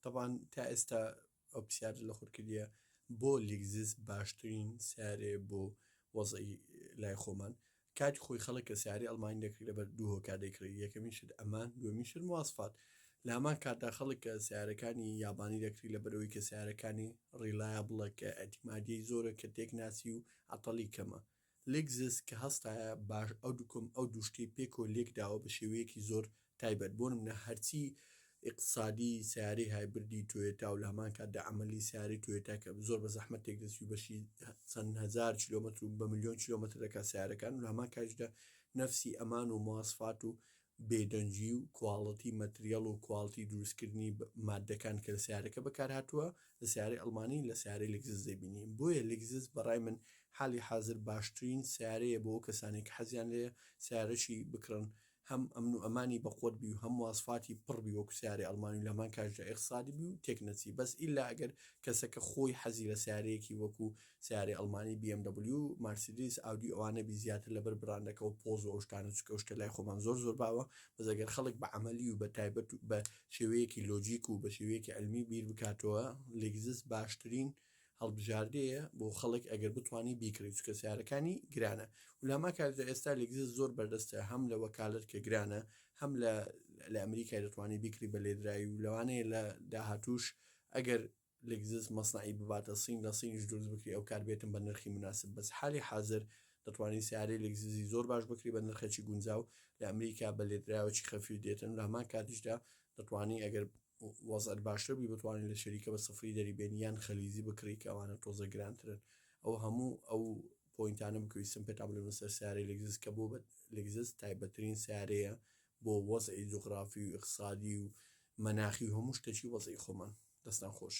تەبعەن تا ئێستا ئەو پرسیارە لە خۆت کردیە بۆ لیگزس باشترین سیارەیە بۆ وەزعی لای خۆمان کاتی خۆی خەڵک کە سیارەی ئەڵمانی دەکڕی لەبەر دوو هۆکار دەیکڕی یەکەمین شت ئەمان دووەمین شت مواسفات لە هەمان کاتدا خەڵک کە سیارەکانی یابانی دەکڕی لەبەرئەوەی کە سیارەکانی reliable ە کە ئیعتیمادیەی زۆرە کە تێک ناچی و عەتەڵی کەمە لێکزس کە هەستایە باش ئەو دوو کۆم ئەو دوو شتەی پێکەوە لێک داوە بە شێوەیەکی زۆر تایبەت بۆ نمونە هەرچی ئیقتسادی سەیارەی hybrid ی تۆیۆتا و لە هەمان کاتدا عەمەلی سەیارەی تۆیۆتا کە زۆر بە زەحمەت تێک دەچی و بەشی چەند هەزار کیلۆمەتر و بە ملیۆن کیلۆمەتر دەکات سەیارەکان و لە هەمان کاتیشدا نەفسی ئەمان و مواسفات و بێدەنگی و کواڵتی مەتریەڵ و کواڵتی دروستکردنی ماددەکان کە لە سەیارەکە بەکارهاتووە لە سەیارەی ئەڵمانی لە سەیارەی لێکزس دەیبینی بۆیە لێکزس بەڕای من حالی حازر باشترین سەیارەیە بۆ ئەو کەسانەی کە حەزیان لێیە سەیارەکی بکڕن هەم ئەمن و ئەمانی بەقوەت بی و هەم مواسفاتی پڕ بی وەکو سەیارەی ئەڵمانی و لەهەمان کاتیشدا ئیقتسادی بی و تێک نەچی بەس ئیلا ئەگەر کەسەکە خۆی حەزی لە سەیارەیەکی وەکو سەیارەی ئەڵمانی بی ئێم دەبلیو، مارسیدیس، ئاودی ئەوانە بی زیاتر لەبەر بڕاندەکە و پۆز و ئەو شتانە چونکە ئەو شتە لای خۆمان زۆر زۆر باوە بەس ئەگەر خەڵک بە عەمەلی و بە تایبەت و بە شێوەیەکی لۆجیک و بە شێوەیەکی عیلمی بیر بکاتەوە لێکزس باشترین هەڵبژاردەیە بۆ خەڵک ئەگەر بتوانی بیکڕی چونکە سەیارەکانی گرانە و لە هەمان کاتدا ئێستا لێکزس زۆر بەردەستە هەم لە وەکالەت کە گرانە هەم لە لە ئەمریکای دەتوانی بیکڕی بە لێدراوی و لەوانەیە لە داهاتووش ئەگەر لێکزس مەسنەعی بباتە سین لە سینیش دروست بکری ئەو کات بێتن بە نرخی مناسب بەس حالی حازر دەتوانی سیارەی لێکزسی زۆر باش بکری بە نرخێکی گونجاو لە ئەمریکا بە لێدراوێکی خەفیف دێتن لە هەمان کاتیشدا دەتوانی ئەگەر وەزعت باشتر بی بتوانی لە شەریکە بە سفری دەری بێنی یان خەلیجی بکڕی کە ئەوانە تۆزە گرانترن ئەو هەموو ئەو point انە بکەویستم پێتان بڵێم لەسەر سیارەی لێکزس کە بۆ بە لێکزس تایبەترین سیارەیە بۆ وەزعی جوغرافی و ئیقتسادی و مەناخی و هەموو شتێکی وەزعی خۆمان. دەستان خۆش.